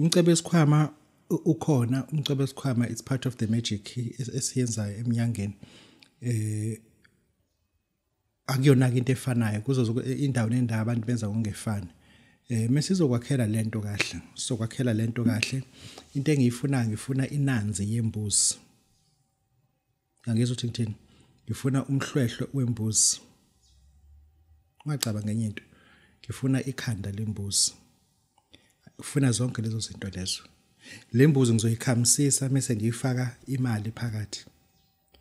Umcebo wesikhwama ukhona, umcebo wesikhwama, it's part of the magic esiyenzayo eminyangeni. Akuyona ke into efanayo kuzo indawo nendawo, abantu benza ngokungefani. Mesizokwakhela lento kahle, sizokwakhela lento kahle. Into engiyifunayo, ngifuna inanzi yembuzi. Angizwa ukuthi ngithini. Ngifuna umhlwehlwe wembuzi. Ungacabanga ngenye into. Ngifuna ikhanda lembuzi. Ufuna zonke lezo zinto lezo. Le mbuzi ngizoyikhamisisa mase ngiyifaka imali phakathi.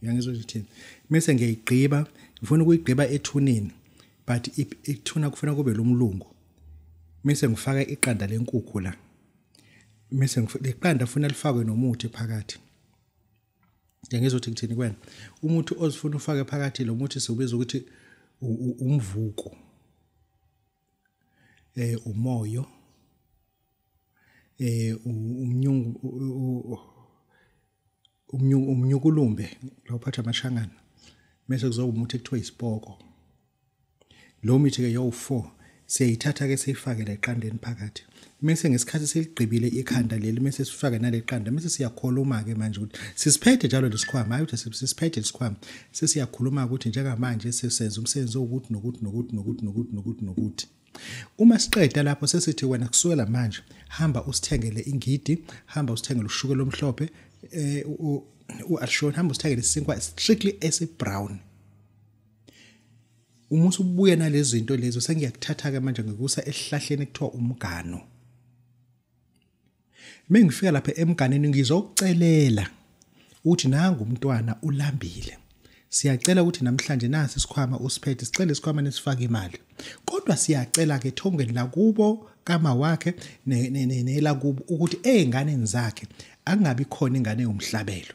Uyangizwa ukuthi ngithini? Mase ngiyayigqiba, ngifuna ukuyigqiba ethuneni, but ithuna kufuna kube lomlungu. Mase ngifaka iqanda lenkukhu la. Mase leqanda funa lifakwe nomuthi phakathi. Ngiyangizwa ukuthi ngithini kuwena. Umuthi ozifuna ufake phakathi, lo muthi siwubiza ukuthi umvuko. Umoyo, umnyungu, umnyukulumbe lo phatha amashangana, mase kuzoba umuthi ekuthiwa isipoko. Lo mithi ke yowu4 siyayithatha ke siyifake leqandeni phakathi, mase ngesikhathi seligqibile ikhanda leli, mase sifake naleqanda, mase siyakhuluma ke manje ukuthi sisiphethe njalo lesikhwama. Hayi, ukuthi sisiphethe lesikhwama, sesiyakhuluma ukuthi njengamanje sesenza umsebenzi wokuthi nokuthi nokuthi nokuthi nokuthi nokuthi nokuthi. Uma siqeda lapho, sesithi wena kusukela manje hamba usithengele ingidi, hamba usithengele ushukela omhlophe, u-alshon, hamba usithengele isinkwa strictly esi-brown. Uma usubuya nalezi zinto lezo, sengiyakuthatha ke manje ngikusa esihlahleni ekuthiwa umgano. Mengifika lapha emganeni, ngizokucelela uthi nangu umntwana ulambile, siyacela ukuthi namhlanje nasi isikhwama usiphethe, sicela isikhwama nesifake imali, kodwa siyacela ke ethongweni lakubo kama wakhe nelakubo ukuthi ey'nganeni zakhe angabi khona ingane yomhlabelo.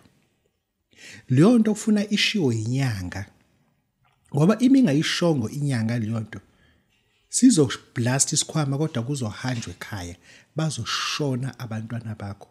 Leyo nto kufuna ishiwo inyanga, ngoba imi ingayishongo inyanga leyo nto, sizoblast isikhwama, kodwa kuzohanjwa ekhaya, bazoshona abantwana bakho.